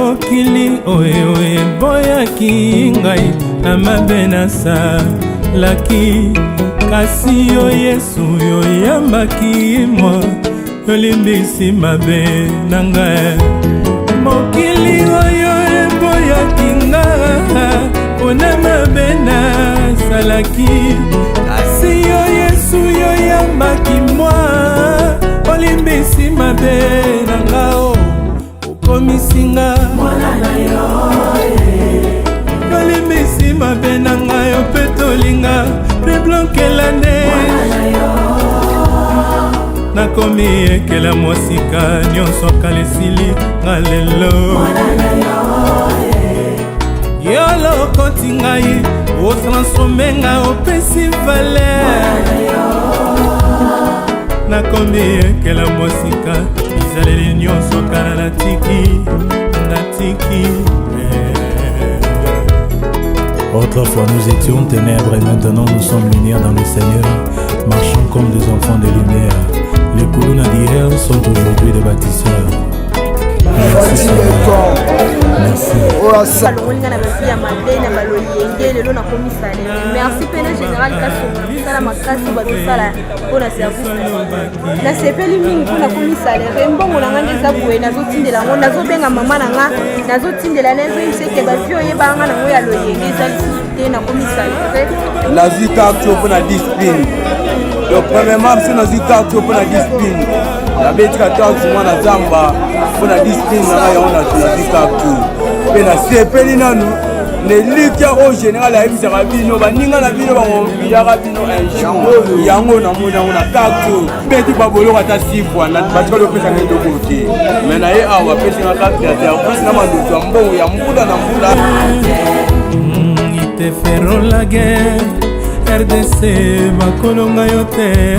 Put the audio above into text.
Mokili oyo eboyaki ngai na mabe nasalaki, kasi yo Yesu yoyambaki mwa, yolimbisi mabe na ngai. Mokili oyo eboyaki nga mpona mabe nasalaki, kasi yo Yesu yoyambaki mwa, olimbisi mabe na nga o okomisi nga mwana na yo, olimbisi mabe na ngai, opetolinga plus blanc que la neige. Nakomi ekela mosika, nyonso kala esili nga lelo. Yo lokoti ngai, otransforme nga, opesi valeur. Nakomi ekela mosika, bizaleli nyonso kala natiki, natiki. Autrefois nous étions ténèbres et maintenant nous sommes lumière dans le Seigneur. Marchons comme des enfants de lumière. Les Koulouna d'hier sont aujourd'hui des bâtisseurs. Merci Seigneur. Merci. Balongoli nga na bavi ya mabe na baloyenge, lelo nakomi salaire. Merci mpe na général Kasongo na mosala makasi oyo bazosala mpo na service na bango. Nasepeli mingi mpo nakomi salaire. Mbongo na nga nde eza boye, nazotindela yango, nazobenga mama na nga, nazotindela, nazoyebisa ete bavi oyebaka nga nango ya loyenge eza lisusu te, nakomi salaire. Nazwi carte oyo mpo na discipline. Donc premièrement, biso nazwi carte oyo mpo na discipline. Nabetika carte mwana zamba mpo na discipline na ngai, yango nazwi carte oyo mpe nasepeli nanu na elikya oyo général ayebisaka bino, baninga na bino bakoyaka bino un jour. Yango namoni yango na carte oyo. Beti baboloko ata six fois, batikali opesanga eloko te, me na ye awa apesinga carte ya service na mandoto ya mbongo ya mbula na mbula. Ils te feront la guerre, RDC, bakolonga yo te.